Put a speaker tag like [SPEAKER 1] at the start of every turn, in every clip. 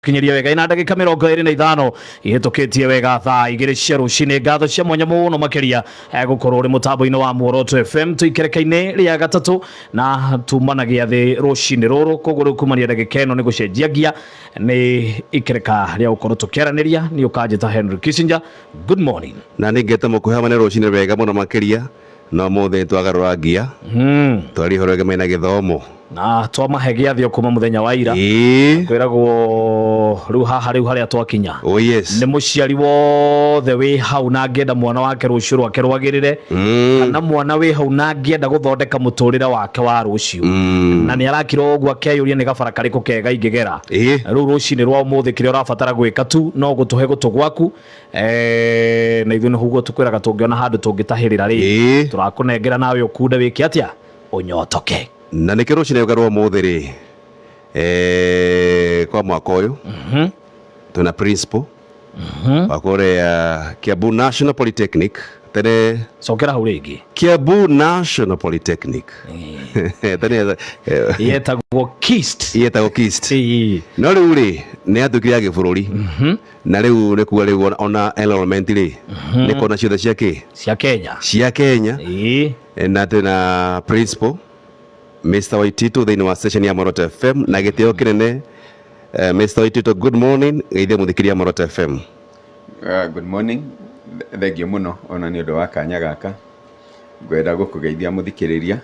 [SPEAKER 1] Kinyiria wega ina ndagika 25 ihĩtũkĩtie wega thaa 2 cia rũcinĩ. Ngatho cia mwanya mũno makĩria gũkorwo ũrĩ mũtambo-inĩ wa Muoroto FM. Tũikereka-inĩ rĩa gatatũ na tumanagia thĩ rũcinĩ rũrũ, koguo rĩu kumania ndagĩka ĩno nĩ gũcenjia ngia nĩ ikereka rĩa gũkorwo tũkĩaranĩria. Nĩ ũkanjĩta Henry Kissinger, good morning.
[SPEAKER 2] Na nĩ ngeta mũkuhĩ hamwe rũcinĩ wega mũno makĩria no mũthĩ twagarũra ngia twaria ũhoro wĩgemaine na gĩthomo.
[SPEAKER 1] Na twamahe gĩathĩ o kuma mũthenya wa ira. Kwĩragwo rĩu haha rĩu harĩa twakinya.
[SPEAKER 2] Oh yes.
[SPEAKER 1] Nĩ mũciari wothe wĩ hau na angĩenda mwana wake rũciũ rwake rwagĩrĩre, kana mwana wĩ hau na angĩenda gũthondeka mũtũrĩre wake wa rũciũ, na nĩ arakira ũguo akeyũria nĩ gabara karĩkũ kega ingĩgera. Rĩu rũcinĩ rwa ũmũthĩ kĩrĩa ũrabatara gwĩka tu no gũtũhe gũtũ gwaku, na ithuĩ nĩguo tũkwĩraga tũngĩona handũ tũngĩtahĩrĩra rĩ, tũrakũnengera nawe ũkunde wĩke atĩa, ũnyotoke.
[SPEAKER 2] Na nĩkĩo rũcinĩ rwa ũmũthĩ rĩ, kwa mwaka ũyũ twĩna principal wa kũrĩa Kiambu National Polytechnic tene.
[SPEAKER 1] Cokera hau rĩngĩ.
[SPEAKER 2] Kiambu National Polytechnic tene
[SPEAKER 1] yetagwo KIST.
[SPEAKER 2] Yetagwo KIST, no rĩu rĩ nĩ yatuĩkire ya gĩbũrũri, na rĩu nĩ kuga rĩu ona enrollment rĩ nĩ kona ciothe cia kĩ?
[SPEAKER 1] Cia Kenya.
[SPEAKER 2] Cia Kenya. Na twĩna principal Mr. Waititu thĩinĩ wa station ya Muoroto FM na gĩtĩo kĩnene. Mr. Waititu, good morning, geithia mũthikĩria Muoroto FM.
[SPEAKER 3] Good morning. Thengiũ mũno ona nĩ ũndũ wa kanya gaka. Ngwenda gũkũgeithia mũthikĩrĩria,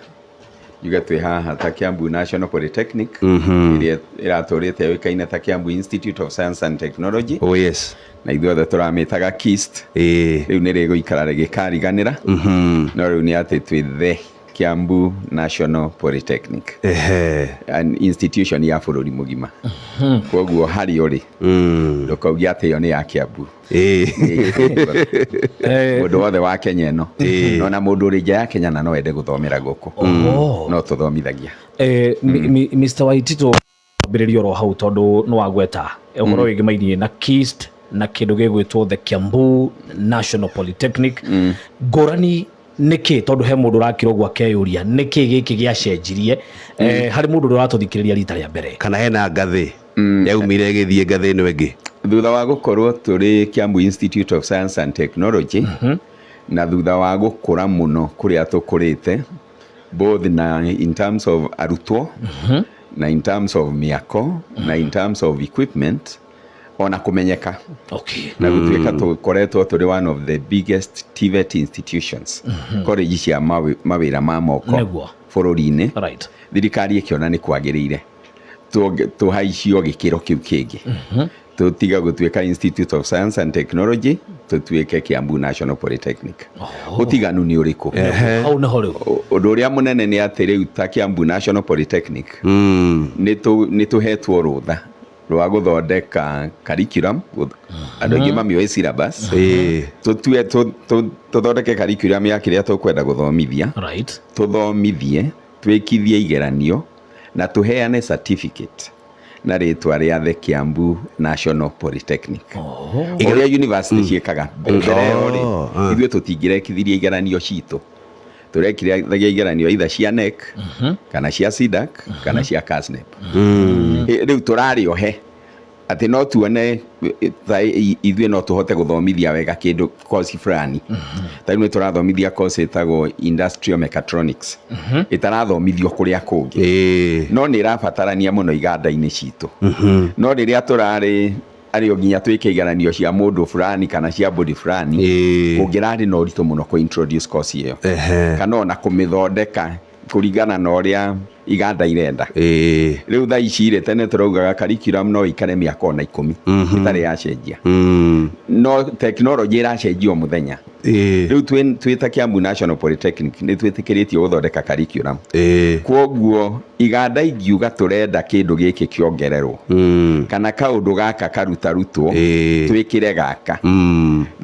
[SPEAKER 3] njuge twĩ haha ta Kiambu National Polytechnic ĩrĩa ĩratũrĩte yũĩkaine ta Kiambu Institute of Science and Technology.
[SPEAKER 2] Oh yes.
[SPEAKER 3] Na ithuothe tũramĩtaga KIST. Rĩu nĩ rĩgũikara rĩgĩkariganĩra, no rĩu nĩ atĩ twĩ the Kiambu National Polytechnic, an institution ya bũrũri mũgima. Koguo harĩa ũrĩ ndũkauge atĩ ĩyo nĩ ya Kiambu. Mũndũ wothe wa Kenya ĩno, ona mũndũ ũrĩ nja ya Kenya na no ende gũthomera gũkũ, no tũthomithagia.
[SPEAKER 1] Mr. Waititu, ambĩrĩria oro hau tondũ nĩ wagweta ũhoro wĩgĩmainie na KIST na kĩndũ gĩgwĩtwo the Kiambu National Polytechnic. Ngũrani nĩkĩ? Tondũ he mũndũ ũrakira ũguo akeyũria nĩkĩ gĩkĩ gĩacenjirie, harĩ mũndũ ũrĩa ũratũthikĩrĩria rita rĩa mbere.
[SPEAKER 2] Kana hena ngathĩ yaumire ĩgĩthiĩ ngathĩ ĩno ĩngĩ.
[SPEAKER 3] Thutha wa gũkorwo tũrĩ Kiambu Institute of Science and Technology, na thutha wa gũkũra mũno kũrĩa tũkũrĩte, both na in terms of arutwo, na in terms of mĩako, na in terms of equipment, ona kũmenyeka, na gũtuĩka tũkoretwo tũrĩ one of the biggest TVET institutions, college cia mawĩra ma moko bũrũri-inĩ, thirikari ĩkĩona nĩ kwagĩrĩire tũhaicio gĩkĩro kĩu kĩngĩ, tũtiga gũtuĩka Institute of Science and Technology, tũtuĩke Kiambu National Polytechnic. Ũtiganu nĩ ũrĩkũ?
[SPEAKER 1] Hau nĩho rĩu.
[SPEAKER 3] Ũndũ ũrĩa mũnene nĩ atĩ rĩu ta Kiambu National Polytechnic nĩ tũhetwo rũtha rwa gũthondeka curriculum, andũ aingĩ mamĩũĩ syllabus. Tũtue tũthondeke curriculum ya kĩrĩa tũkwenda gũthomithia, tũthomithie, twĩkithie igeranio na tũheane certificate na rĩtwa rĩa the Kiambu National Polytechnic, ũrĩa university ciĩkaga. Mbere ĩyo rĩ, ithuĩ tũtingĩrekithirie igeranio citũ, tũrekithagia igeranio either cia KNEC kana cia CDACC kana cia KASNEB. Rĩu tũrarĩ ohe atĩ no tuone ta ithuĩ no tũhote gũthomithia wega kĩndũ course fulani. Ta rĩu nĩ tũrathomithia course ĩtagwo industrial mechatronics, ĩtarathomithio kũrĩa kũngĩ, no nĩ ĩrabatarania mũno iganda-inĩ citũ. No rĩrĩa tũrarĩ arĩ o nginya twĩke igeranio cia mũndũ fulani kana cia body fulani, kũngĩrarĩ na ũritũ mũno kũ introduce course ĩyo kana ona kũmĩthondeka kũringana na ũrĩa iganda irenda. Rĩu thaa ici rĩ, tene tũraugaga curriculum no ĩikare mĩaka ona 10 ĩtarĩ yacenjia, no technology ĩracenjia o mũthenya. Rĩu twĩ ta Kiambu National Polytechnic nĩ twĩtĩkĩrĩtio gũthondeka curriculum. Kwoguo iganda ingiuga tũrenda kĩndũ gĩkĩ kĩongererwo kana kaũndũ gaka karutarutwo, twĩkĩre gaka,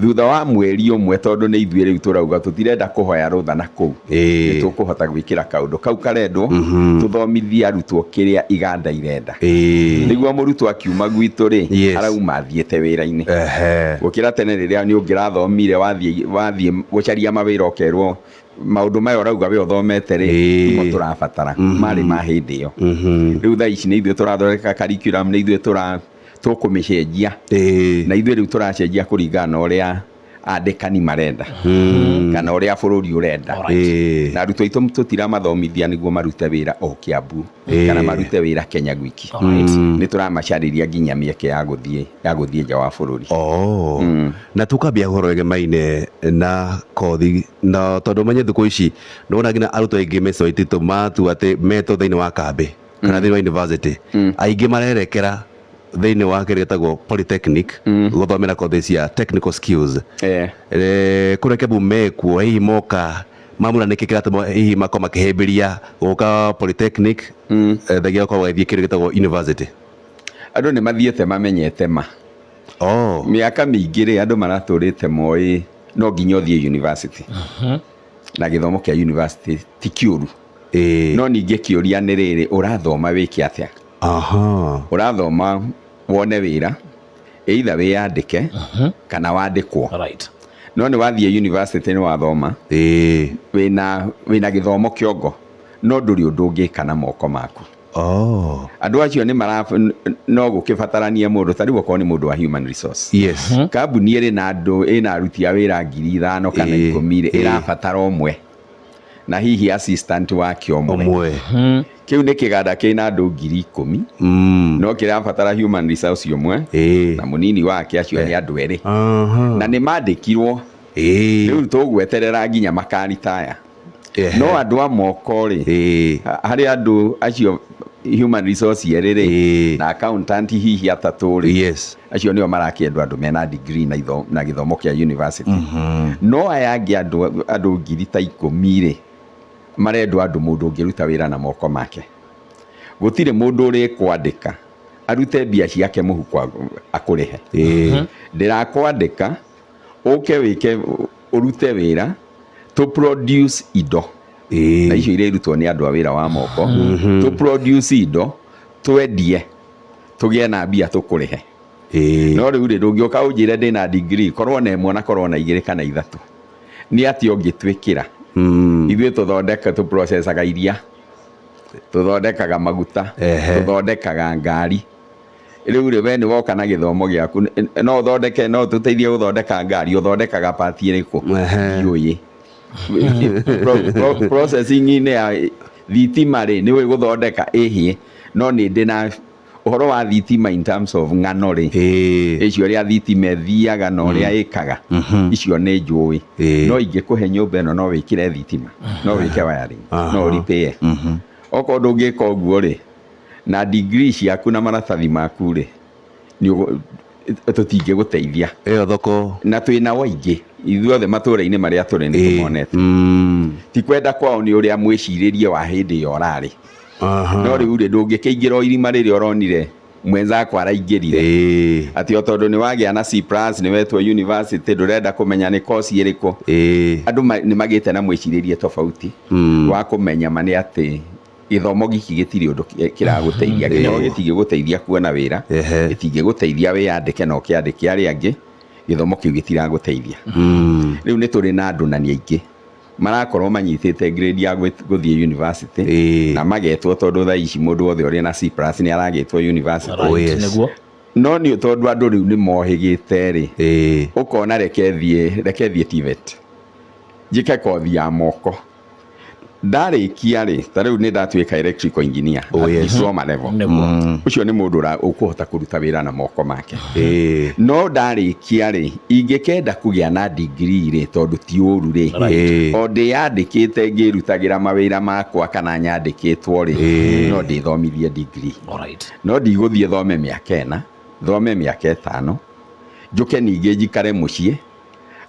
[SPEAKER 3] thutha wa mweri ũmwe, tondũ nĩ ithuĩ rĩu tũrauga tũtirenda kũhoya rũtha na kũu, nĩ tũkũhota gwĩkĩra kaũndũ kau karendwo, tũthomithie arutwo kĩrĩa iganda irenda, nĩguo mũrutwo akiuma gwitũ rĩ, arauma athiĩte wĩra-inĩ, gũkĩra tene rĩrĩa nĩ ũngĩrathomire wathiĩ gũcaria mawĩra ũkerwo maũndũ maya ũrauga we ũthomete rĩ, timo tũrabatara, marĩ ma hĩndĩ ĩyo. Rĩu thaa ici nĩ ithuĩ tũrathondeka curriculum, nĩ ithuĩ tũra Tũkũmĩcenjia. Na ithuĩ rĩu tũracenjia kũringana na ũrĩa andĩkani marenda kana ũrĩa bũrũri ũrenda. Na arutwo aitũ tũtiramathomithia nĩguo marute wĩra o Kiambu kana marute wĩra Kenya gwiki. Nĩ tũramacarĩria nginya mĩeke ya gũthiĩ nja wa bũrũri.
[SPEAKER 2] Oh. Na tukambia ũhoro wegemaine na kothi, na tondũ menye thikũ ici nĩwona nginya arutwo aingĩ Mr. Waititu matua atĩ metwo thĩinĩ wa kambĩ kana thĩinĩ wa university, aingĩ marerekera thĩinĩ wa kĩrĩa gĩtagwo polytechnic gũthomera kothi cia technical skills. Kũrĩa Kiambu mekuo, hihi moka mamura nĩkĩ kĩratũma hihi makorwo makĩhĩmbĩria gũka polytechnic thengia gũkorwo magĩthiĩ kĩndũ gĩtagwo university?
[SPEAKER 3] Andũ nĩ mathiĩte mamenyete ma mĩaka mĩingĩ rĩ, andũ maratũrĩte moĩ no nginya ũthiĩ university, na gĩthomo kĩa university ti kĩũru. No ningĩ kĩũria nĩ rĩrĩ, ũrathoma wĩke atĩa? Ũrathoma wone wĩra, either wĩyandĩke kana wandĩkwo. No nĩ wathiĩ university, nĩ wathoma, wĩna gĩthomo kĩongo, no ndũrĩ ũndũ ũngĩka na moko maku. Andũ acio nĩ mara no gũkĩbatarania mũndũ ta rĩu okorwo nĩ mũndũ wa human resource, kambuni ĩrĩ na andũ, ĩna aruti a wĩra 5,000 kana 10 rĩ, ĩrabatara ũmwe na hihi assistant wake ũmwe.
[SPEAKER 2] Ũmwe.
[SPEAKER 3] Kĩu nĩ kĩganda kĩna andũ 10,000, no kĩrabatara human resource ũmwe na mũnini wake, acio nĩ andũ erĩ, na nĩ mandĩkirwo. Rĩu tũgweterera nginya makaritaya. No andũ a moko rĩ, harĩ andũ acio human resource erĩ rĩ, na accountant hihi atatũ rĩ, acio nĩo marakĩendwo andũ mena degree na gĩthomo kĩa university. No aya angĩ andũ 10,000 rĩ, marendwo andũ mũndũ ũngĩruta wĩra na moko make. Gũtirĩ mũndũ ũrĩkwandĩka arute mbia ciake mũhuko akũrĩhe. Ndĩrakwandĩka ũke wĩke, ũrute wĩra, to produce indo, na icio irĩrutwo nĩ andũ a wĩra wa moko. To produce indo, twendie, tũgĩe na mbia, tũkũrĩhe. No rĩu rĩ, ndũngĩũka ũnjĩre ndĩna degree, korwo na ĩmwe na korwo na igĩrĩ kana ithatũ, nĩ atĩa ũngĩtwĩkĩra? Ithuĩ tũthondeka, tũprocesaga iria, tũthondekaga maguta, tũthondekaga ngari. Rĩu rĩ, we nĩ woka na gĩthomo gĩaku, no ũthondeke, no tũteithie gũthondeka ngari? Ũthondekaga part ĩrĩkũ? Ndiũĩ. Processing-inĩ ya thitima rĩ, nĩ ũĩ gũthondeka? Ĩhĩ, no nĩ ndĩ na ũhoro wa thitima in terms of ng'ano rĩ, icio ũrĩa thitima ĩthiaga na ũrĩa ĩkaga, icio nĩ njũĩ. No ingĩkũhe nyũmba ĩno, no wĩkĩre thitima, no wĩke wiring, no ũripĩe? Okorwo ndũngĩka ũguo rĩ, na degree ciaku na maratathi maku rĩ, tũtingĩgũteithia.
[SPEAKER 2] Ĩyo thoko.
[SPEAKER 3] Na twĩna waingĩ ithuothe matũũra-inĩ marĩa tũrĩ nĩ tũmonete. Ti kwenda kwao, nĩ ũrĩa mwĩcirĩrie wa hĩndĩ ĩyo ũrarĩ. No rĩu rĩ, ndũngĩkĩingĩra o irima rĩrĩa ũronire mwenzako araingĩrire, atĩ o tondũ nĩ wagĩa na C+ nĩ wetwo university, ndũrenda kũmenya nĩ course ĩrĩkũ. Andũ nĩ magĩte na mwĩcirĩrie tofauti wa kũmenya ma nĩ atĩ gĩthomo gĩkĩ gĩtirĩ ũndũ kĩragũteithia. Gĩthomo gĩtingĩgũteithia kuona wĩra, gĩtingĩgũteithia wĩyandĩke na ũkĩandĩke arĩa angĩ. Gĩthomo kĩu gĩtiragũteithia. Rĩu nĩ tũrĩ na andũ na nĩ aingĩ marakorwo manyitĩte grade ya gũthiĩ university na magetwo, tondũ thaa ici mũndũ wothe ũrĩ na C+ nĩ aragĩtwo university.
[SPEAKER 2] Oh, yes.
[SPEAKER 3] No nĩ tondũ andũ rĩu nĩ mohĩgĩte rĩ, ũkona reke thiĩ TVET njĩke kothi ya moko, ndarĩkia rĩ, ta rĩu nĩ ndatuĩka electrical engineer at diploma level. Ũcio nĩ mũndũ ũkũhota kũruta wĩra na moko make. No ndarĩkia rĩ, ingĩkenda kũgĩa na degree rĩ, tondũ ti ũru rĩ, o ndĩyandĩkĩte ngĩrutagĩra mawĩra makwa kana nyandĩkĩtwo rĩ, no ndĩthomithie degree. No ndigũthiĩ thome mĩaka 4, thome mĩaka 5, njũke ningĩ njikare mũciĩ,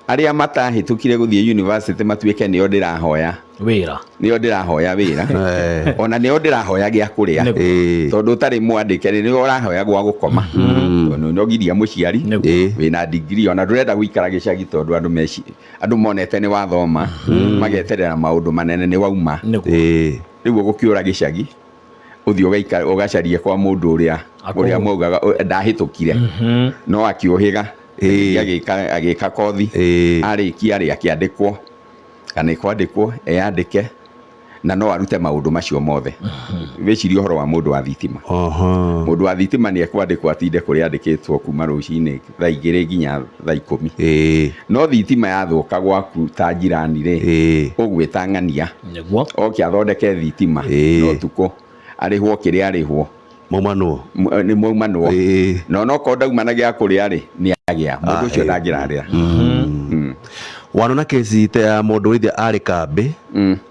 [SPEAKER 3] arĩa matahĩtũkire gũthiĩ university matuĩke nĩo ndĩrahoya
[SPEAKER 1] wĩra.
[SPEAKER 3] Nĩo ndĩrahoya wĩra, ona nĩo ndĩrahoya gĩa kũrĩa, tondũ ũtarĩ mwandĩke rĩ, nĩo ũrahoya gwa gũkoma, tondũ no ngiria mũciari wĩna degree ona ndũrenda gũikara gĩcagi, tondũ andũ monete nĩ wathoma, mageterera maũndũ manene, nĩ wauma. Rĩu ũgũkĩũra gĩcagi ũthiĩ ũgaikara ũgacarie kwa mũndũ ũrĩa ũrĩa maugaga ndahĩtũkire no akĩũhĩga, agĩka kothi, arĩkia rĩ, akĩandĩkwo kana ĩkwandĩkwo eyandĩke. Na no arute maũndũ macio mothe. Wĩcirie ũhoro wa mũndũ wa thitima.
[SPEAKER 2] Oho.
[SPEAKER 3] Mũndũ wa thitima nĩ ekwandĩkwo atinde kũrĩa andĩkĩtwo kuma rũcinĩ thaa 2 nginya thaa 10. No thitima yathũka gwaku ta njirani rĩ, ũgwĩta ng'ania oke athondeke thitima na ũtukũ arĩhwo kĩrĩa arĩhwo.
[SPEAKER 2] Maumanwo.
[SPEAKER 3] Nĩ maumanwo. Na onokorwo ndauma na gĩa kũrĩa rĩ, nĩ agĩa mũndũ ũcio ndangĩrarĩra.
[SPEAKER 2] Wanona kesi ta ya mũndũ withe arĩ kambĩ,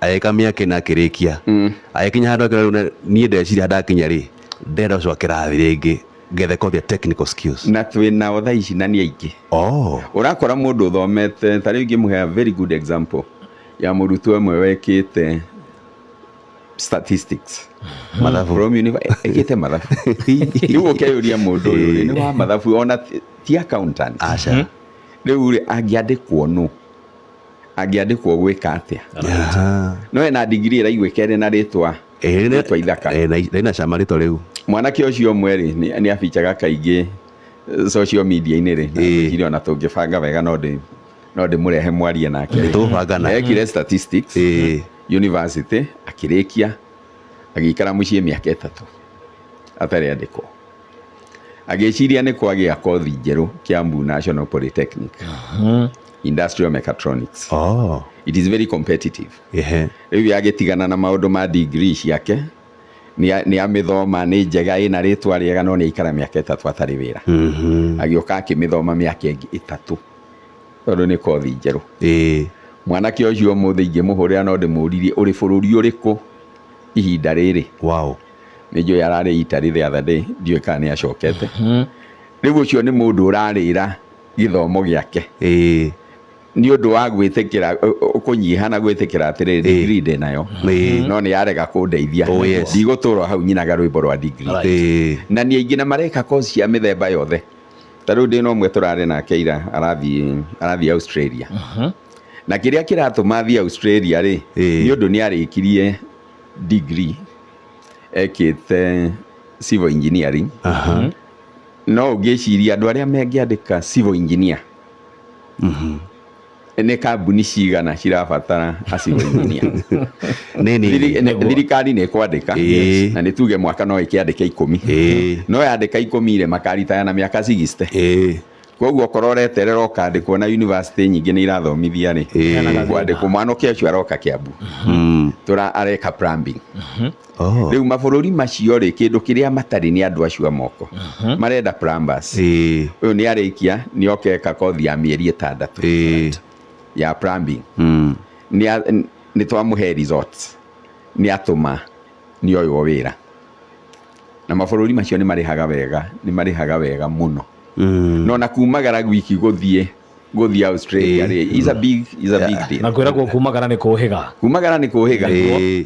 [SPEAKER 2] agĩka mĩaka 4 akĩrĩkia, agĩkinya handũ akĩra rĩu niĩ ndeciria ndakinya rĩ, ndĩrenda gũcoka kĩrathi rĩngĩ ngethe kothi ya technical skills.
[SPEAKER 3] Na twĩ nao thaa ici na nĩ aingĩ. Ũrakora mũndũ ũthomete, ta rĩu ingĩmũhe a very good example ya mũrutwo ũmwe wekĩte statistics.
[SPEAKER 2] Mathabu.
[SPEAKER 3] From ekĩte mathabu. Rĩu ũkeyũria mũndũ ũyũ rĩ, nĩ wa mathabu ona ti accountant.
[SPEAKER 2] Aca.
[SPEAKER 3] Rĩu rĩ, angĩandĩkwo nũ? Angĩandĩkwo gwĩka atĩa? No ena degree ĩraiguĩka ĩrĩ na rĩtwa rĩtwa ithaka.
[SPEAKER 2] Rĩna cama rĩtwa rĩu.
[SPEAKER 3] Mwanake ũcio ũmwe rĩ, nĩ abicaga kaingĩ social media-inĩ rĩ, na ngwĩciria ona tũngĩbanga wega no ndĩmũrehe mwarie nake.
[SPEAKER 2] Nĩ tũgũbangana.
[SPEAKER 3] Ekire statistics university, akĩrĩkia, agĩikara mũciĩ mĩaka 3 atarĩ andĩkwo. Agĩciria nĩ kwagĩa kothi njerũ Kiambu National Polytechnic. Industrial mechatronics. It is very competitive. Rĩu yagĩtigana na maũndũ ma degree ciake, nĩ amĩthoma, nĩ njega, ĩna rĩtwa rĩega, no nĩ aikara mĩaka 3 atarĩ wĩra. Agĩũka akĩmĩthoma mĩaka ĩngĩ 3 tondũ nĩ kothi njerũ. Mwanake ũcio ũmũthĩ ingĩmũhũrĩra no ndĩmũririe ũrĩ bũrũri ũrĩkũ ihinda rĩrĩ. Nĩ njũĩ ararĩ Italy the other day, ndiũĩ kana nĩ acokete. Rĩu ũcio nĩ mũndũ ũrarĩra gĩthomo gĩake. Nĩ ũndũ wa gwĩtĩkĩra, kũnyiha na gwĩtĩkĩra atĩrĩrĩ, degree ndĩ nayo. No nĩ yarega kũndeithia.
[SPEAKER 2] Oh, yes.
[SPEAKER 3] Ndigũtũra hau nyinaga rwĩmbo rwa degree. Na nĩ aingĩ na mareka course cia mĩthemba yothe. Ta rĩu ndĩna ũmwe tũrarĩ nake ira, arathiĩ Australia. Na kĩrĩa kĩratũma athiĩ Australia rĩ, nĩ ũndũ nĩ arĩkirie degree ekĩte civil engineering. No ũngĩciria andũ arĩa mangĩandĩka civil engineer, nĩ kambuni cigana cirabatara a civil engineer?
[SPEAKER 2] Nĩ nini.
[SPEAKER 3] Thirikari nĩ ĩkwandĩka. Na nĩ tuge mwaka no ĩkĩandĩke 10. No yandĩka 10 rĩ, makaritaya na mĩaka 60. Koguo okorwo ũreterera ũkandĩkwo na university nyingĩ nĩ irathomithia rĩ, kwandĩkwo mwanake ũcio aroka Kiambu. Tũra areka plumbing. Rĩu mabũrũri macio rĩ, kĩndũ kĩrĩa matarĩ nĩ andũ acio a moko. Marenda plumbers. Ũyũ nĩ arĩkia, nĩ oka eka kothi ya mĩeri 6 ya plumbing. Nĩ twamũhe results. Nĩ atũma, nĩ oywo wĩra. Na mabũrũri macio nĩ marĩhaga wega, nĩ marĩhaga wega mũno. No na kumagara wiki gũthiĩ Australia rĩ, is a big deal.
[SPEAKER 1] Na kwĩragwo kumagara nĩ kũhĩga.
[SPEAKER 3] Kumagara nĩ kũhĩga.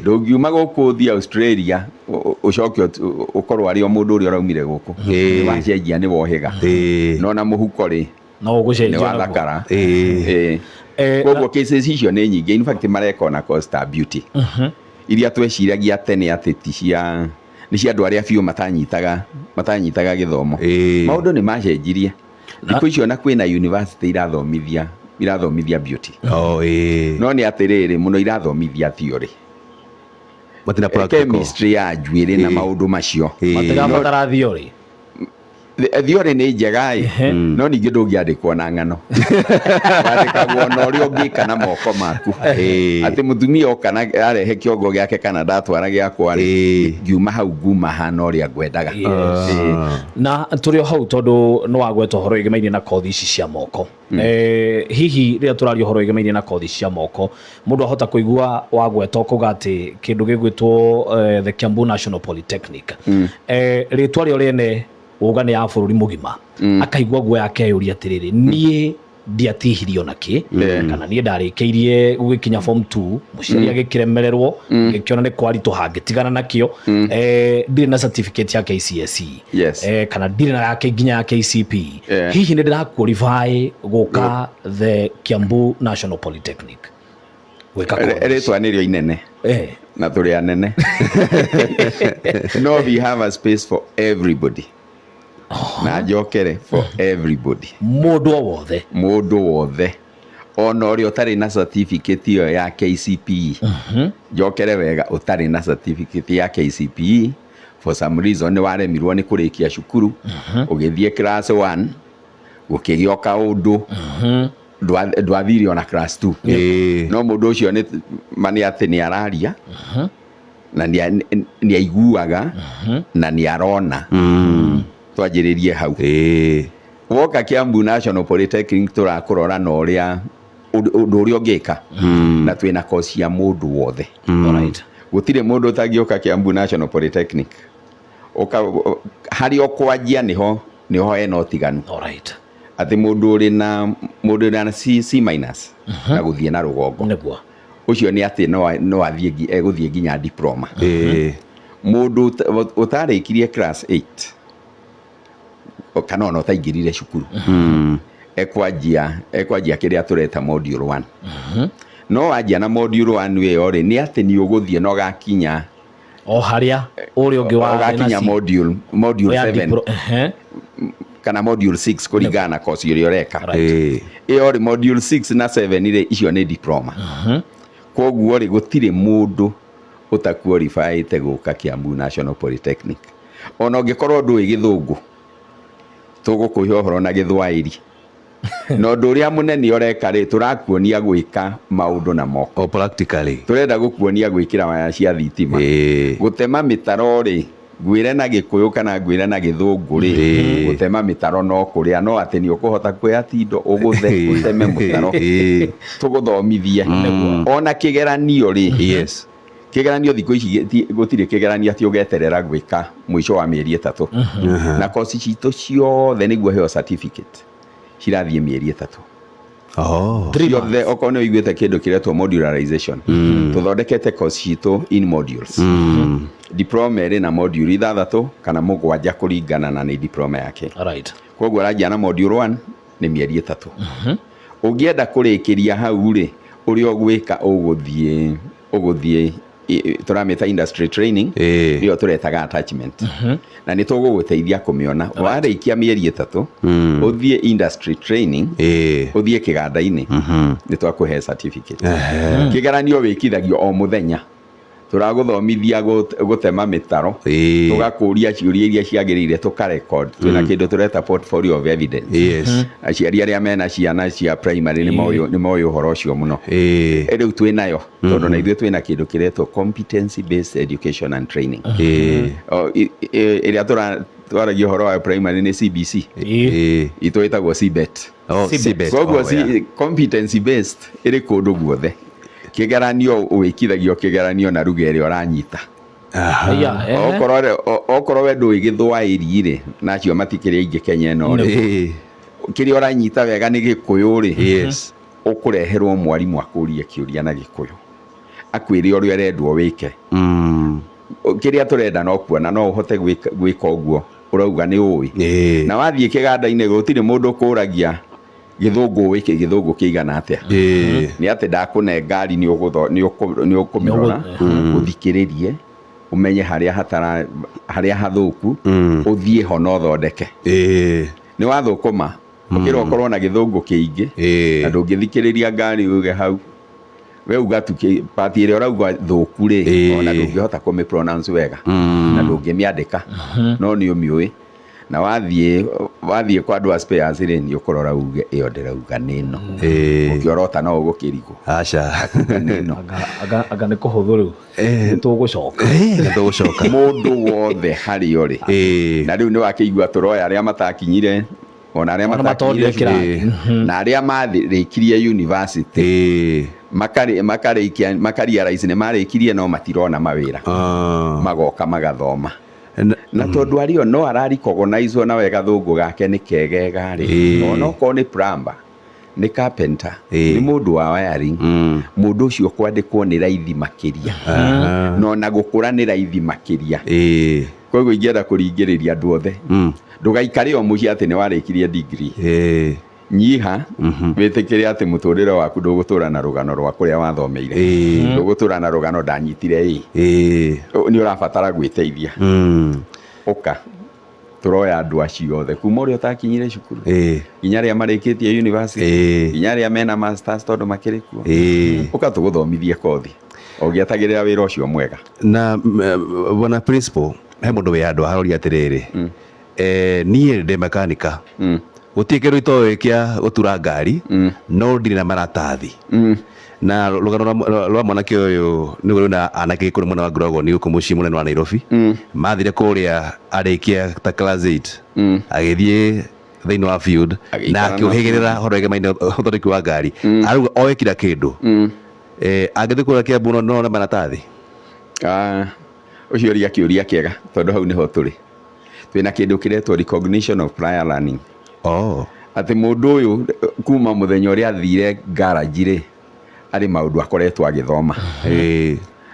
[SPEAKER 3] Ndũngiuma gũkũ ũthiĩ Australia, ũcoke ũkorwo arĩ o mũndũ ũrĩa ũraumire gũkũ. Nĩ wacenjia, nĩ wohĩga. No na mũhuko rĩ,
[SPEAKER 1] No ũgũcenjia
[SPEAKER 3] nĩ
[SPEAKER 1] naguo.
[SPEAKER 3] wathakara. Koguo cases icio nĩ nyingĩ. In fact, mareka ona Costa Beauty. Iria tweciragia tene atĩ ti cia, nĩ cia andũ arĩa biũ matanyitaga gĩthomo. Maũndũ nĩ macenjirie. Thikũ icio na kwĩna university irathomithia beauty. No nĩ atĩrĩrĩ, mũno irathomithia theory.
[SPEAKER 2] Matina practical.
[SPEAKER 3] Chemistry ya njuĩrĩ na maũndũ macio.
[SPEAKER 1] Matirabatara theory.
[SPEAKER 3] Theory nĩ njega ĩ, no ningĩ ndũngĩandĩkwo na ng'ano. Wandĩkagwo na ũrĩa ũngĩka na moko maku. Atĩ mũtumia oka na arehe kĩongo gĩake kana ndatwara gĩakwa rĩ, ngiuma hau nguma hana ũrĩa ngwendaga.
[SPEAKER 1] Na tũrĩ o hau tondũ nĩ wagweta ũhoro wĩgĩmainie na kothi ici cia moko. Hihi rĩrĩa tũraria ũhoro wĩgĩmainie na kothi cia moko, mũndũ ahota kũigua wagweta ũkauga atĩ kĩndũ gĩgwĩtwo, the Kiambu National Polytechnic. Rĩtwa rĩo rĩene uga nĩ ya bũrũri mũgima. Akaigua guoya akeyũria atĩrĩrĩ, niĩ ndiatihirio na kĩ, kana niĩ ndarĩkĩirie gũgĩkinya form 2, mũciari agĩkĩremererwo, ngĩkĩona nĩ kwaritũha ngĩtigana nakĩo. Ndirĩ na certificate ya KCSE. Kana ndirĩ na yake nginya ya KCPE. Hihi nĩ ndĩra qualify gũka the Kiambu National Polytechnic gwĩka course?
[SPEAKER 3] Rĩtwa nĩrĩo inene. Na tũrĩ anene. No, we have a space for everybody. Na njokere for everybody.
[SPEAKER 1] Mũndũ o wothe.
[SPEAKER 3] Mũndũ wothe. Ona ũrĩa ũtarĩ na certificate ĩyo ya KCPE, njokere wega, ũtarĩ na certificate ya KCPE, for some reason nĩ waremirwo nĩ kũrĩkia cukuru, ũgĩthiĩ class 1 gũkĩgĩa kaũndũ, ndwathire ona class 2. No mũndũ ũcio nĩ ma nĩ atĩ nĩ araria na nĩ aiguaga na nĩ arona. Twanjĩrĩrie hau. Woka Kiambu National Polytechnic, tũrakũrora na ũrĩa ũndũ ũndũ ũrĩa ũngĩka, na twĩna kosi ya mũndũ wothe. Gũtirĩ mũndũ ũtangĩũka Kiambu National Polytechnic. Ũka harĩa ũkwanjia nĩho hena ũtiganu, atĩ mũndũ ũrĩ na C, C minus na gũthiĩ na rũgongo, ũcio nĩ atĩ no athiĩ egũthiĩ nginya diploma. Mũndũ ũtarĩkirie class 8 kana ona ũtaingĩrire cukuru ekwanjia kĩrĩa tũreta module 1. No wanjia na module 1 ĩyo rĩ, nĩ atĩ nĩ ũgũthiĩ na ũgakinya
[SPEAKER 1] O harĩa ũrĩa ũngĩ wa
[SPEAKER 3] ũgakinya module 7 kana module 6 kũringana na course ĩrĩa ũreka. Ĩyo rĩ, module 6 na 7 rĩ, icio nĩ diploma. Koguo rĩ, gũtirĩ mũndũ ũtaqualifyĩte gũka Kiambu National Polytechnic. Ona ũngĩkorwo ndũĩ gĩthũngũ, tũgũkũhe ũhoro na gĩthwaĩri, na ũndũ ũrĩa mũnene ũreka rĩ, tũrakuonia gwĩka maũndũ na moko.
[SPEAKER 2] O practically.
[SPEAKER 3] Tũrenda gũkuonia gwĩkĩra waya cia thitima, gũtema mĩtaro rĩ, ngwĩre na gĩkũyũ kana ngwĩre na gĩthũngũ rĩ, gũtema mĩtaro no kũrĩa no atĩ nĩ ũkũhota kuoya tindo ũgũthe ũteme mũtaro. Tũgũthomithie ona kĩgeranio rĩ, kĩgeranio thikũ ici gũtirĩ kĩgeranio atĩ ũgeterera gwĩka mũico wa mĩeri 3. Na kosi citũ ciothe nĩguo heo certificate cirathiĩ mĩeri 3.
[SPEAKER 1] Three
[SPEAKER 3] Ciothe. Okorwo nĩ ũiguĩte kĩndũ kĩretwo modularization, tũthondekete course citũ in modules. Diploma ĩrĩ na module 6 kana 7 kũringana na nĩ diploma yake. Koguo ũranjia na module 1 nĩ mĩeri 3. Ũngĩenda kũrĩkĩria hau rĩ, ũrĩa ũgwĩka, ũgũthiĩ tũramĩta industry training, ĩyo tũretaga attachment, na nĩ tũgũgũteithia kũmĩona. Warĩkia mĩeri 3, ũthiĩ industry training, ũthiĩ kĩganda-inĩ, nĩ twakũhe certificate. Kĩgeranio wĩkithagio o mũthenya. Tũragũthomithia gũtema mĩtaro, tũgakũria ciũria iria ciagĩrĩire, tũkarecord. Twĩna kĩndũ tũreta portfolio of evidence. Aciari arĩa mena ciana cia primary nĩ moĩ ũhoro ũcio mũno. Rĩu twĩnayo tondũ na ithuĩ twĩna kĩndũ kĩretwo competency based education and training. O, ĩrĩa twaragia ũhoro wa primary nĩ CBC, itũ ĩtagwo CBET.
[SPEAKER 2] Oh,
[SPEAKER 1] CBET.
[SPEAKER 2] CBET.
[SPEAKER 3] Koguo
[SPEAKER 2] Oh, yeah.
[SPEAKER 3] Competency based ĩrĩ kũndũ guothe. Kĩgeranio wĩkithagio kĩgeranio na ruga ĩrĩa ũranyita. Okorwo we ndũĩ gĩthwaĩri rĩ, na acio matikĩrĩ aingĩ Kenya ĩno rĩ, kĩrĩa ũranyita wega nĩ gĩkũyũ rĩ, ũkũreherwo mwarimũ akũrie kĩũria na gĩkũyũ, akwĩre ũrĩa ũrendwo wĩke. Kĩrĩa tũrenda no kuona no ũhote gwĩka ũguo ũrauga nĩ ũĩ. Na wathiĩ kĩganda-inĩ, gũtirĩ mũndũ ũkũragia gĩthũngũ ũĩ gĩthũngũ kĩigana atĩa. Nĩ atĩ ndakũne ngari, nĩ ũkũmĩrora, ũthikĩrĩrie, ũmenye harĩa hatara, harĩa hathũku, ũthiĩ ho na ũthondeke. Nĩ wathũkũma ũkĩra ũkorwo na gĩthũngũ kĩingĩ na ndũngĩthikĩrĩria ngari uge hau we uga tu part ĩrĩa ũrauga thũku rĩ, ona ndũngĩhota kũmĩ pronounce wega na ndũngĩmĩandĩka, no nĩ ũmĩũĩ. Na wathiĩ kwa andũ a spares rĩ, nĩ ũkũrora uge ĩyo ndĩrauga nĩ ĩno. Ũkĩorota no ũgũkĩrigwo.
[SPEAKER 2] Aca.
[SPEAKER 3] Nĩ ĩno.
[SPEAKER 1] Anga nĩ kũhũthũ rĩu. Nĩ tũgũcoka.
[SPEAKER 2] Nĩ tũgũcoka.
[SPEAKER 3] Mũndũ wothe harĩa ũrĩ, na rĩu nĩ wakĩigua tũroya arĩa matakinyire, ona arĩa
[SPEAKER 1] Ona
[SPEAKER 3] matakinyire
[SPEAKER 1] matonire kĩrathi.
[SPEAKER 3] cukuru, na arĩa marĩkirie university, makarĩkia, makarealize nĩ marĩkirie no matirona mawĩra, magoka magathoma. Na tondũ arĩo no ararecognizwo na wega thũngũ gake nĩ kegega rĩ, ona okorwo nĩ plumber, nĩ carpenter, nĩ mũndũ wa wiring, mũndũ ũcio kwandĩkwo nĩ raithi makĩria, na ona gũkũra nĩ raithi makĩria. Koguo ingĩenda kũringĩrĩria andũ othe, ndũgaikare o mũciĩ atĩ nĩ warĩkirie degree. Nyiha, wĩtĩkĩre atĩ mũtũrĩre waku ndũgũtũra na rũgano rwa kũrĩa wathomeire, ndũgũtũra na rũgano ndanyitire ĩ. Nĩ ũrabatara gwĩteithia. Ũka Tũroya andũ acio othe kuma ũrĩa ũtakinyire cukuru nginya arĩa marĩkĩtie university, nginya arĩa mena masters tondũ makĩrĩ kuo. Ũka tũgũthomithie kothi ũgĩetagĩrĩra wĩra ũcio mwega.
[SPEAKER 2] Na bwana principal, he mũndũ wĩ handũ haroria atĩrĩrĩ, niĩ ndĩ makanika, gũtirĩ kĩndũ itoĩ kĩa gũtura ngari, no ndirĩ na maratathi. Na rũgano rwa mwanake ũyũ nĩguo rwĩna anake kũrĩ mwena wa Nguragoni gũkũ mũciĩ mũnene wa Nairobi. Mathire kũrĩa arĩkia ta class 8, agĩthiĩ thĩinĩ wa field na
[SPEAKER 3] Agĩikara na
[SPEAKER 2] akĩũhĩgĩrĩra ũhoro wĩgemaine ũthondeki wa ngari, arauga oĩ kila kĩndũ. Angĩthiĩ kũrĩa Kiambu no one maratathi?
[SPEAKER 3] Ah, ũcio ũria kĩũria kĩega tondũ hau nĩho tũrĩ twĩna kĩndũ kĩretwo recognition of prior learning. Atĩ mũndũ ũyũ kuma mũthenya ũrĩa athire garage rĩ, arĩ maũndũ akoretwo agĩthoma.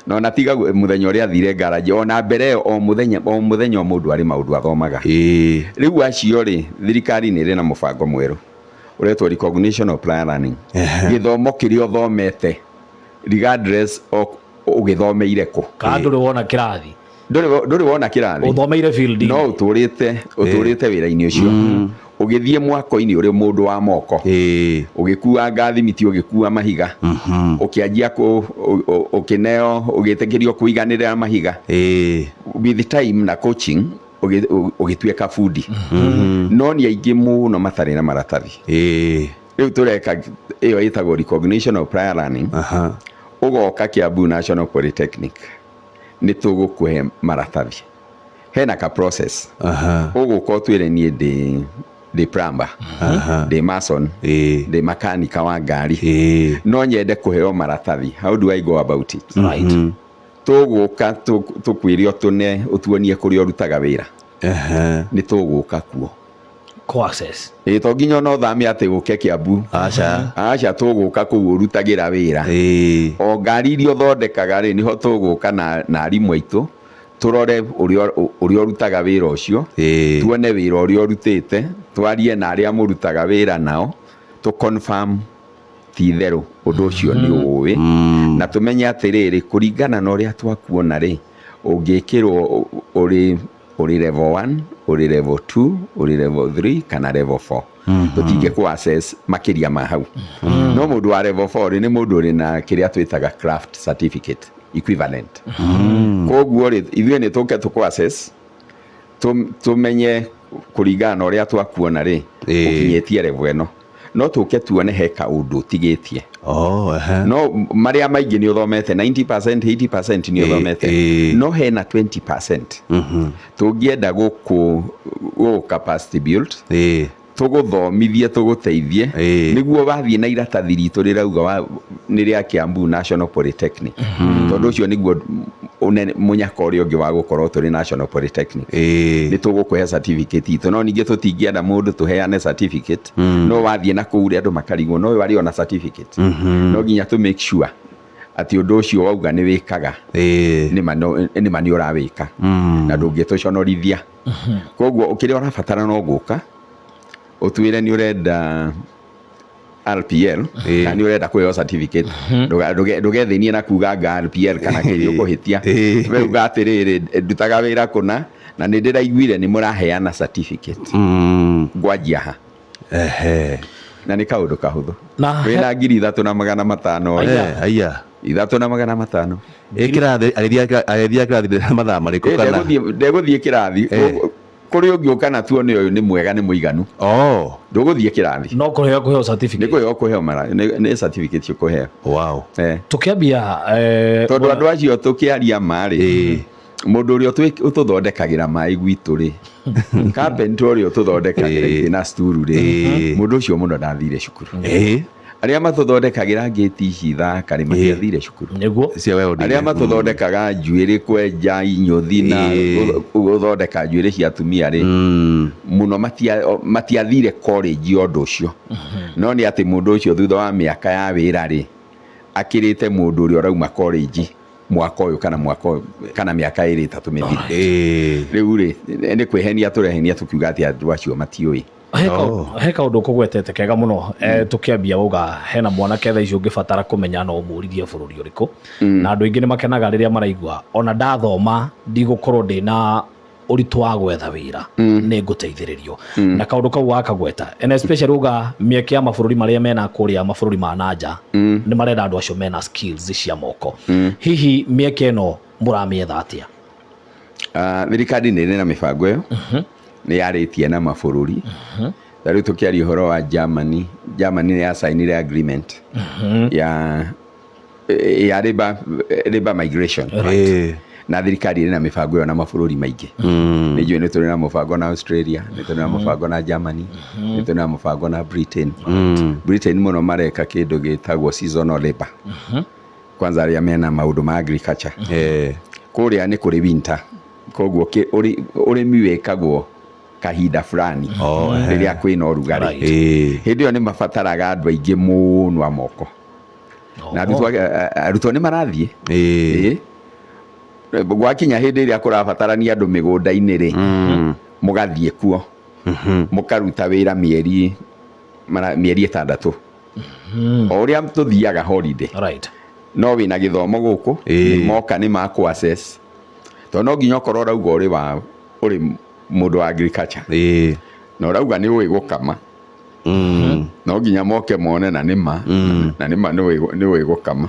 [SPEAKER 3] No na tiga mũthenya ũrĩa athire garage, ona mbere ĩyo, o mũthenya o mũthenya o mũndũ arĩ maũndũ athomaga. Rĩu acio rĩ, thirikari nĩ ĩrĩ na mũbango mwerũ ũretwo recognition of prior learning. Gĩthomo kĩrĩa ũthomete, regardless of ũgĩthomeire kũ.
[SPEAKER 1] Kana ndũrĩ wona kĩrathi.
[SPEAKER 3] Ndũrĩ wona kĩrathi.
[SPEAKER 1] Ũthomeire field.
[SPEAKER 3] No ũtũrĩte wĩra-inĩ ũcio, ũgĩthiĩ mwako-inĩ ũrĩ mũndũ wa moko, ũgĩkua ngathimiti, ũgĩkua mahiga, ũkĩanjia ũkĩneo, ũgĩtĩkĩrio kũiganĩrĩra mahiga. With time na coaching ũgĩtuĩka bundi. No nĩ aingĩ mũno matarĩ na maratathi. Rĩu tũreka ĩyo ĩtagwo recognition of prior learning. Ũgoka Kiambu National Polytechnic, nĩ tũgũkũhe maratathi. Hena ka process. Ũgũka ũtwĩre, niĩ ndĩ plumber, ndĩ mason, ndĩ makanika wa ngari, no nyende kũheo maratathi, how do I go about it? Tũgũka tũkwĩre ũtũne, ũtuonie kũrĩa ũrutaga wĩra. Nĩ tũgũka kuo.
[SPEAKER 1] Ko access.
[SPEAKER 3] Ĩ, to nginya ona ũthame atĩ ũke Kiambu.
[SPEAKER 2] Aca.
[SPEAKER 3] Aca, tũgũka kũu ũrutagĩra wĩra. O ngari iria ũthondekaga rĩ, nĩho tũgũka na arimũ aitũ, tũrore ũrĩa ũrutaga wĩra ũcio, tuone wĩra ũrĩa ũrutĩte, twarie na arĩa mũrutaga wĩra nao, tũ confirm ti itherũ ũndũ ũcio nĩ ũĩ, na tũmenye atĩrĩrĩ, kũringana na ũrĩa twakuona rĩ, ũngĩkĩrwo ũrĩ level 1, ũrĩ level 2, ũrĩ level 3 kana level 4. Tũtingĩ kũ access makĩria ma hau. No mũndũ wa level 4 rĩ, nĩ mũndũ ũrĩ na kĩrĩa twĩtaga craft certificate equivalent. Koguo rĩ, ithuĩ nĩ tũke tũkũ access, tũmenye kũringana na ũrĩa twakuona rĩ, ũkinyĩtie level ĩno, no tũke tuone he kaũndũ ũtigĩtie.
[SPEAKER 2] Oh, ehe.
[SPEAKER 3] No marĩa maingĩ nĩ ũthomete, 90%, 80% nĩ ũthomete, no hena 20% tũngĩenda gũkũ capacity build, tũgũthomithie, tũgũteithie, nĩguo wathiĩ na iratathi ritũ rĩrauga nĩ rĩa Kiambu National Polytechnic, tondũ ũcio nĩguo mũnyaka ũrĩa ũngĩ wa gũkorwo tũrĩ National Polytechnic. Nĩ tũgũkũhe certificate itũ, no ningĩ tũtingĩenda mũndũ tũheane certificate no wathiĩ na kũu ũrĩa andũ makarigwo no ũyũ arĩ ona certificate. No nginya tũ make sure atĩ ũndũ ũcio wauga nĩ wĩkaga, nĩma nĩ ũrawĩka na ndũngĩtũconorithia. Koguo kĩrĩa ũrabatara no gũka ũtwĩre nĩ ũrenda RPL kana nĩ ũrenda kũheo certificate. Ndũgethĩnie na kuga anga RPL kana kĩrĩa ũkũhĩtia. We uga atĩrĩrĩ, ndutaga wĩra kũna na nĩ ndĩraiguire nĩ mũraheana certificate, ngwanjia ha? Na nĩ kaũndũ kahũthũ. Wĩna 3500.
[SPEAKER 1] Aya.
[SPEAKER 2] Eh, aya.
[SPEAKER 3] 3500.
[SPEAKER 2] Ĩ, kĩrathi agĩthiĩ kĩrathi mathaa marĩkũ kana?
[SPEAKER 3] Ndegũthiĩ kĩrathi. Kũrĩ ũngĩũka na tuone ũyũ nĩ mwega, nĩ mũiganu. Ndũgũthiĩ kĩrathi.
[SPEAKER 1] No kũheo
[SPEAKER 3] Nĩ
[SPEAKER 1] certificate.
[SPEAKER 3] kũheo mara nĩ certificate ũkũheo.
[SPEAKER 1] Tũkĩambia
[SPEAKER 3] Tondũ andũ acio tũkĩaria marĩ mũndũ ũrĩa ũtũthondekagĩra maĩ gwitũ rĩ, carpenter ũrĩa ũtũthondekagĩra itĩ na sturu rĩ, mũndũ ũcio mũno ndathire cukuru. Arĩa matũthondekagĩra ngĩti ici thaka rĩ, matiathire cukuru.
[SPEAKER 2] Cia welding.
[SPEAKER 3] Arĩa matũthondekaga njuĩrĩ, kwenja inyũthi na gũthondeka njuĩrĩ cia atumia rĩ, mũno matiathire college ũndũ ũcio. No nĩ atĩ mũndũ ũcio thutha wa mĩaka ya wĩra rĩ, akĩrĩte mũndũ ũrĩa ũrauma college mwaka ũyũ kana mwaka ũyũ kana mĩaka ĩrĩ ĩtatũ mĩthiru. Rĩu rĩ, nĩ kwĩhenia tũrehenia tũkiuga atĩ andũ acio matiũĩ.
[SPEAKER 1] He kaũndũ ũkũgwetete kega mũno. Tũkĩambia wauga hena mwanake thaa ici ũngĩbatara kũmenya no ũmũririe bũrũri ũrĩkũ, na andũ aingĩ nĩ makenaga rĩrĩa maraigua ona ndathoma ndigũkorwo ndĩna Ũritũ wa gwetha wĩra nĩ ngũteithĩrĩrio na kaũndũ kau wakagweta, and especially uga mĩeke ya mabũrũri marĩa mena kũrĩa mabũrũri ma nanja nĩ marenda andũ acio mena skills cia moko. Hihi mĩeke ĩno mũramĩetha atĩa?
[SPEAKER 3] Thirikari nĩ ĩrĩ na mĩbango ĩyo, nĩ yarĩtie na mabũrũri. Ta rĩu tũkĩaria ũhoro wa Germany, Germany nĩ yacainire agreement ya labor migration. Na thirikari ĩrĩ na mĩbango ĩyo na mabũrũri maingĩ. Nĩ njũĩ nĩ tũrĩ na mũbango na Australia, nĩ tũrĩ na mũbango na Germany, nĩ tũrĩ na mũbango na Britain. Britain mũno mareka kĩndũ gĩtagwo seasonal labor, kwanza arĩa mena maũndũ ma agriculture. Kũrĩa nĩ kũrĩ winter, koguo ũrĩmi wĩkagwo kahinda fulani rĩrĩa kwĩna ũrugarĩ. Hĩndĩ ĩyo nĩ mabataraga andũ aingĩ mũno a moko, na arutwo nĩ marathiĩ. Ĩĩ. Gwakinya hĩndĩ ĩrĩa kũrabatarania andũ mĩgũnda-inĩ rĩ, mũgathiĩ kuo mũkaruta wĩra mĩeri 6, o ũrĩa tũthiaga holiday. No wĩna gĩthomo gũkũ, nĩ moka nĩ makũ assess, tondũ no nginya ũkorwo ũrauga ũrĩ mũndũ wa agriculture na ũrauga nĩ ũĩ gũkama. No nginya moke mone na nĩ ma nĩ ũĩ gũkama,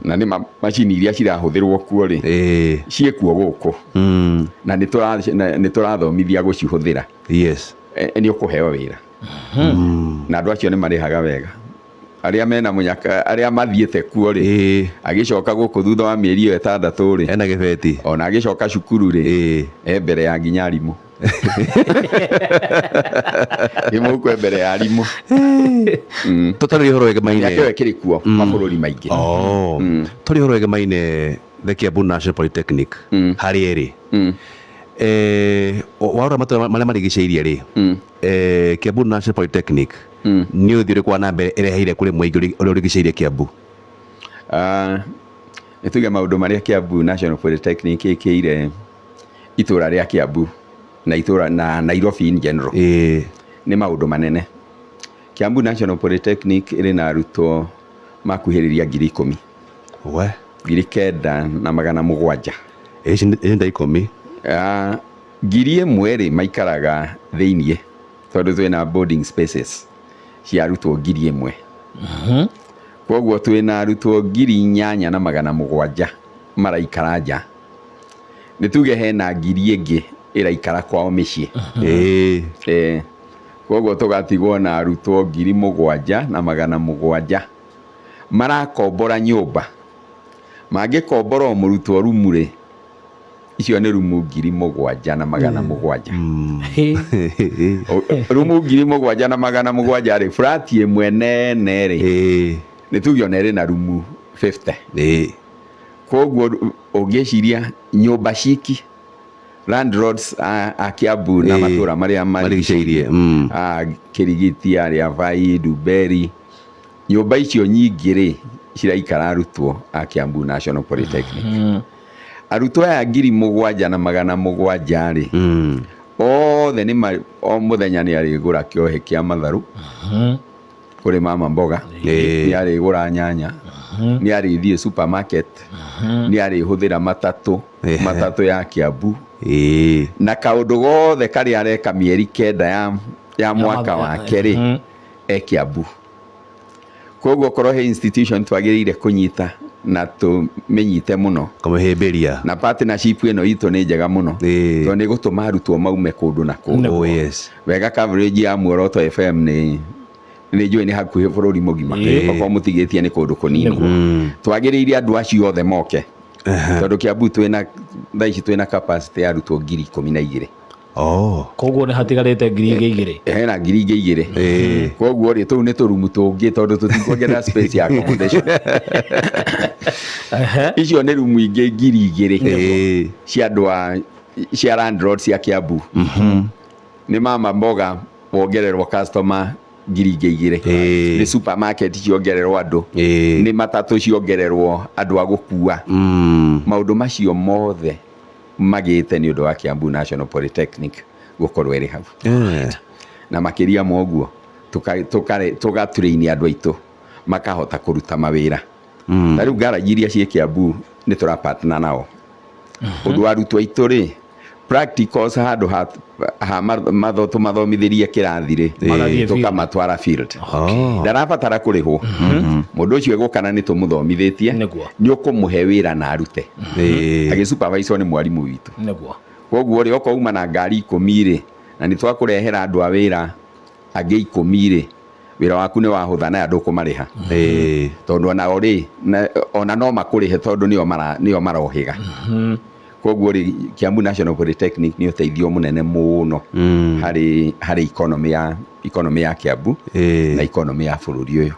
[SPEAKER 3] na nĩ ma macini iria cirahũthĩrwo kuo rĩ, ciĩkuo gũkũ, na nĩ tũrathomithia gũcihũthĩra. Nĩ ũkũheo wĩra, na andũ acio nĩ marĩhaga wega, arĩa mena mũnyaka, arĩa mathiĩte kuo rĩ, agĩcoka gũkũ thutha wa mĩeri ĩyo 6 rĩ,
[SPEAKER 2] Ena gĩbeti.
[SPEAKER 3] Ona agĩcoka cukuru rĩ, e mbere ya nginya arimũ, gĩmũkwe mbere ya arimũ.
[SPEAKER 2] Tũtarĩ ũhoro wĩgemaine.
[SPEAKER 3] Mĩaka ĩyo ĩkĩrĩ kuo mabũrũri maingĩ.
[SPEAKER 2] Oh. Tũrĩ ũhoro wĩgemaine the Kiambu National Polytechnic harĩa ĩrĩ. Warora matũra marĩa marigicĩirie rĩ, Kiambu National Polytechnic nĩ ũthiĩ ũrĩkũ wa na mbere ĩreheire kũrĩ mũingĩ ũrĩa ũrigicĩirie Kiambu?
[SPEAKER 3] Ah, nĩ tuge maũndũ marĩa Kiambu National Polytechnic ĩkĩire itũra rĩa Kiambu na itũra na Nairobi in general nĩ maũndũ manene. Kiambu National Polytechnic ĩrĩ na arutwo makuhĩrĩria 10,000.
[SPEAKER 2] We.
[SPEAKER 3] 9700.
[SPEAKER 2] Ici nĩ ta 10.
[SPEAKER 3] Ah, 1,000 rĩ, maikaraga thĩiniĩ tondũ twĩna boarding spaces cia arutwo 1,000. Koguo twĩna arutwo 8700 maraikara nja. Nĩ tuge hena 1,000 ĩngĩ ĩraikara kwao mĩciĩ. Koguo tũgatigwo na arutwo 7700 marakombora nyũmba. Mangĩkombora o mũrutwo rumu rĩ, icio nĩ rumu 7700. Rumu 7700 rĩ, flat ĩmwe nene rĩ, nĩ tuge ona ĩrĩ na rumu 50. Koguo ũngĩciria nyũmba ciki landlords a Kiambu na matũra marĩa
[SPEAKER 2] marigicĩirie.
[SPEAKER 3] A Kirigiti, arĩa Vai, Ndumberi, nyũmba icio nyingĩ rĩ, ciraikara arutwo a Kiambu National Polytechnic. Arutwo aya 7700 rĩ, othe o mũthenya nĩ arĩgũra kĩohe kĩa matharũ kũrĩ mama mboga, nĩ arĩgũra nyanya, nĩ arĩthiĩ supermarket, nĩ arĩhũthĩra matatũ, matatũ ya Kiambu, na kaũndũ gothe karĩa areka mĩeri 9 ya mwaka wake rĩ, e Kiambu. Koguo korwo he institution twagĩrĩire kũnyita na tũmĩnyite mũno,
[SPEAKER 2] Kũmĩhĩmbĩria,
[SPEAKER 3] na partnership ĩno itũ nĩ njega mũno, tondũ nĩ gũtũma arutwo maume kũndũ na kũndũ. Wega coverage ya Muoroto FM nĩ njũĩ nĩ hakuhĩ bũrũri mũgima, okorwo mũtigĩtie nĩ kũndũ kũnini. Twagĩrĩire andũ acio othe moke, tondũ Kiambu twĩna thaa ici twĩna capacity ya arutwo 12,000.
[SPEAKER 1] Koguo nĩ hatigarĩte 2,000.
[SPEAKER 3] Hena 2,000. Koguo rĩ, tũu nĩ tũrumu tũngĩ, tondũ tũtikuongerera space ya accommodation. Icio nĩ rumu ingĩ 2,000 cia andũ a cia landlord cia Kiambu. Nĩ mama mboga wongererwo customer 2,000, nĩ supermarket ciongererwo andũ, nĩ matatũ ciongererwo andũ a gũkua. Maũndũ macio mothe magĩte nĩ ũndũ wa Kiambu National Polytechnic gũkorwo ĩrĩ hau. Na makĩria ma ũguo, tũgatrain andũ aitũ makahota kũruta mawĩra. Ta rĩu garage iria ciĩ Kiambu nĩ tũra partner nao, ũndũ arutwo aitũ rĩ, Practicals handũ ha matho tũmathomithĩrie kĩrathi rĩ,
[SPEAKER 1] Magathiĩ field.
[SPEAKER 3] tũkamatwara field.
[SPEAKER 2] Oh.
[SPEAKER 3] Ndarabatara kũrĩhwo mũndũ ũcio egũkana nĩ tũmũthomithĩtie.
[SPEAKER 1] Nĩguo.
[SPEAKER 3] Nĩ ũkũmũhe wĩra na arute agĩsuperviswo nĩ mwarimũ witũ.
[SPEAKER 1] Nĩguo.
[SPEAKER 3] Koguo rĩ, okorwo uma na ngari 10 rĩ, na nĩ twakũrehera andũ a wĩra angĩ 10 rĩ, wĩra waku nĩ wahũtha na andũ kũmarĩha, tondũ onao rĩ ona no makũrĩhe tondũ nĩo nĩo marohĩga. Koguo rĩ, Kiambu National Polytechnic nĩ ũteithio mũnene mũno harĩ economy ya Kiambu na economy ya bũrũri ũyũ,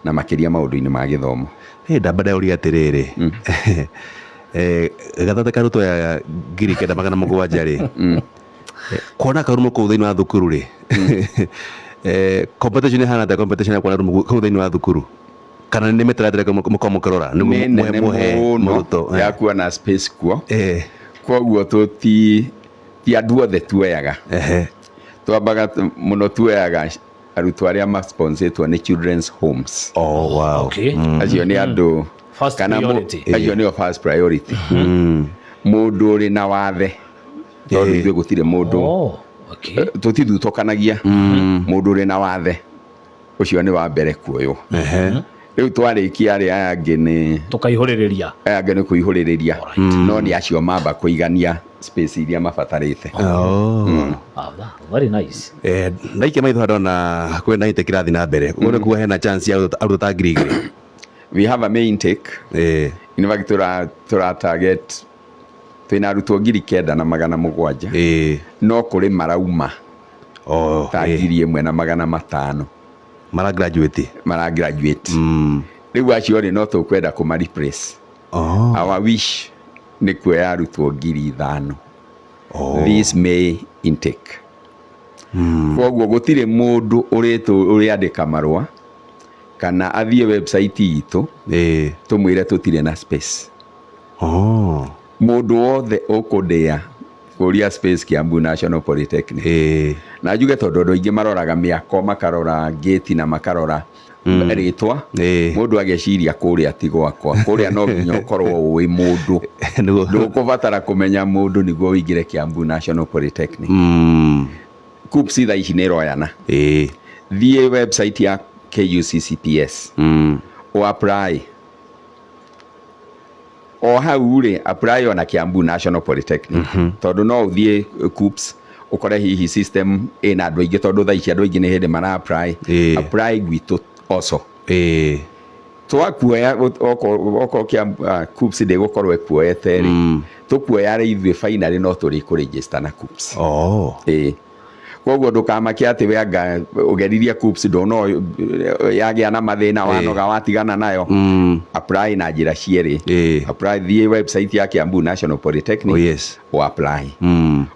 [SPEAKER 3] na makĩria maũndũ-inĩ ma gĩthomo.
[SPEAKER 2] Hey, ndamba ndauria atĩrĩrĩ, gathatha karutwo ya 9700 rĩ, kuona karumu kũu thĩinĩ wa thukuru rĩ, competition ĩhana atĩa? Competition ya kuona rumu kũu thĩinĩ wa thukuru, kana nĩ mĩtaratara mũkorwo mũkĩrora nĩguo
[SPEAKER 3] nĩ nene
[SPEAKER 2] mũhe
[SPEAKER 3] mũno
[SPEAKER 2] mũrutwo
[SPEAKER 3] ya kuona space kuo. Koguo tũti ti andũ othe tuoyaga. Twambaga mũno tuoyaga arutwo arĩa masponsĩtwo nĩ children's homes.
[SPEAKER 2] Oh, wow.
[SPEAKER 3] Acio nĩ andũ
[SPEAKER 1] First
[SPEAKER 3] kana
[SPEAKER 1] priority.
[SPEAKER 3] Acio nĩo first priority, mũndũ ũrĩ na wathe, tondũ ithuĩ gũtirĩ mũndũ
[SPEAKER 1] Oh, okay.
[SPEAKER 3] tũtithutũkanagia. Mũndũ ũrĩ na wathe ũcio nĩ wa mbere kuoywo. Rĩu twarĩkia arĩa aya angĩ nĩ
[SPEAKER 1] Tũkaihũrĩrĩria.
[SPEAKER 3] Aya angĩ nĩ kũihũrĩrĩria, no nĩ acio mamba kũigania space iria mabatarĩte.
[SPEAKER 2] Oh.
[SPEAKER 1] Ah, very nice.
[SPEAKER 2] Ndaikia maitho ndona kwĩna intake ĩrathiĩ na mbere, ũguo nĩ kuga hena chance ya arutwo ta 2000?
[SPEAKER 3] We have a May intake. In fact, tura target twĩna arutwo 9700, no kũrĩ marauma ta 1500.
[SPEAKER 2] Mara graduate.
[SPEAKER 3] Mara graduate. Rĩu acio rĩ, no tũkwenda kũma replace. Our wish nĩ kuoya arutwo 5000 this May intake. Koguo gũtirĩ mũndũ ũrĩandĩka marũa kana athiĩ website itũ tũmwĩre tũtirĩ na space. Mũndũ wothe ũkũndĩa kũria space Kiambu National Polytechnic, na njuge tondũ andũ aingĩ maroraga mĩako, makarora gate na makarora rĩtwa, mũndũ ageciria kũrĩa ti gwakwa, kũrĩa no nginya ũkorwo ũĩ mũndũ. Ndũkũbatara kũmenya mũndũ nĩguo ũingĩre Kiambu National Polytechnic. KUCCPS thaa ici nĩ ĩroyana. Thiĩ website ya KUCCPS, o apply o hau rĩ, apply ona Kiambu National Polytechnic, tondũ no ũthiĩ KUCCPS ũkore hihi system ĩna andũ aingĩ, tondũ thaa ici andũ aingĩ nĩ hĩndĩ mara apply. Apply gwitũ also. Twakuoya okorwo KUCCPS ndĩgũkorwo ĩkuoete rĩ, tũkuoya rĩ ithuĩ finally no tũrĩ kũregister na KUCCPS. Ĩĩ, koguo ndũkamake atĩ we anga ũgeririe KUCCPS ndona yagĩa na mathĩna, wanoga watigana nayo. Apply na njĩra cierĩ. Apply, thiĩ website ya Kiambu National Polytechnic, o apply,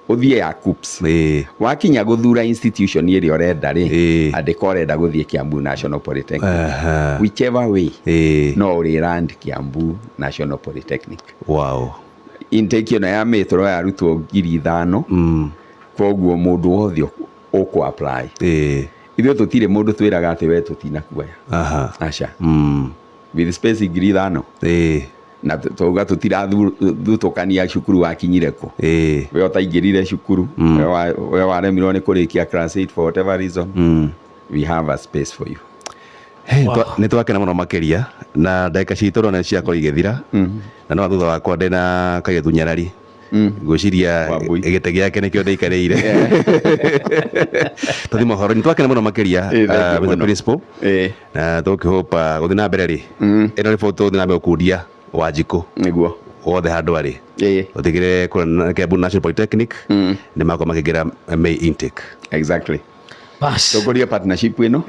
[SPEAKER 3] ũthiĩ ya KUCCPS. Wakinya gũthura institution ĩrĩa ũrenda rĩ, andĩka ũrenda gũthiĩ Kiambu National Polytechnic. Whichever way, no ũrĩ land Kiambu National Polytechnic. Intake ĩno ya May tũroya arutwo 5000. Koguo mũndũ wothe ũkũ apply, ithuĩ tũtirĩ mũndũ twĩraga atĩ we tũtinakuoya. Aca. With space 5000 na twauga tũtirathutũkania cukuru wakinyire kũ, we ũtaingĩrire cukuru, we waremirwo nĩ kũrĩkia class 8 for whatever reason, we have a space for you.
[SPEAKER 2] Hey, nĩ twakena mũno makĩria na ndagĩka citũ rona ciakorwo igĩthira, na no thutha wakwa ndĩna kairĩtu nyarari, ngwĩciria
[SPEAKER 3] Wambui.
[SPEAKER 2] Gĩtĩ gĩake nĩkĩo ndĩikarĩire. Tũthi mohoro, nĩ twakena mũno makĩria.
[SPEAKER 3] Ĩ, thank you
[SPEAKER 2] Mr.
[SPEAKER 3] mũno.
[SPEAKER 2] Principal, na tũkĩhopa gũthiĩ na mbere rĩ, ĩno riboti tũgũthiĩ na mbere gũkundia Wanjikũ
[SPEAKER 3] Nĩguo.
[SPEAKER 2] wothe handũ arĩ, ũtigĩre kũrĩa Kiambu National Polytechnic nĩ makorwo makĩingĩra May intake.
[SPEAKER 3] Exactly.
[SPEAKER 1] Bas.
[SPEAKER 3] Tũkũrie partnership ĩno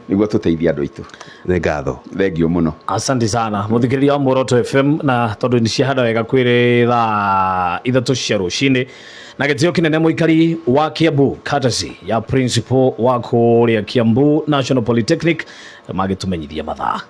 [SPEAKER 3] nĩguo tũteithie andũ aitũ.
[SPEAKER 2] Nĩ ngatho.
[SPEAKER 3] Thank you mũno.
[SPEAKER 1] Asante sana muthikiriria wa Muoroto FM, na tondu nĩ ciahanda wega kwĩrĩ thaa 3 cia rũcinĩ, na gĩtĩo kĩnene mũikari wa Kiambu, courtesy ya principal wa kũrĩa Kiambu National Polytechnic, magĩtũmenyithia mathaa.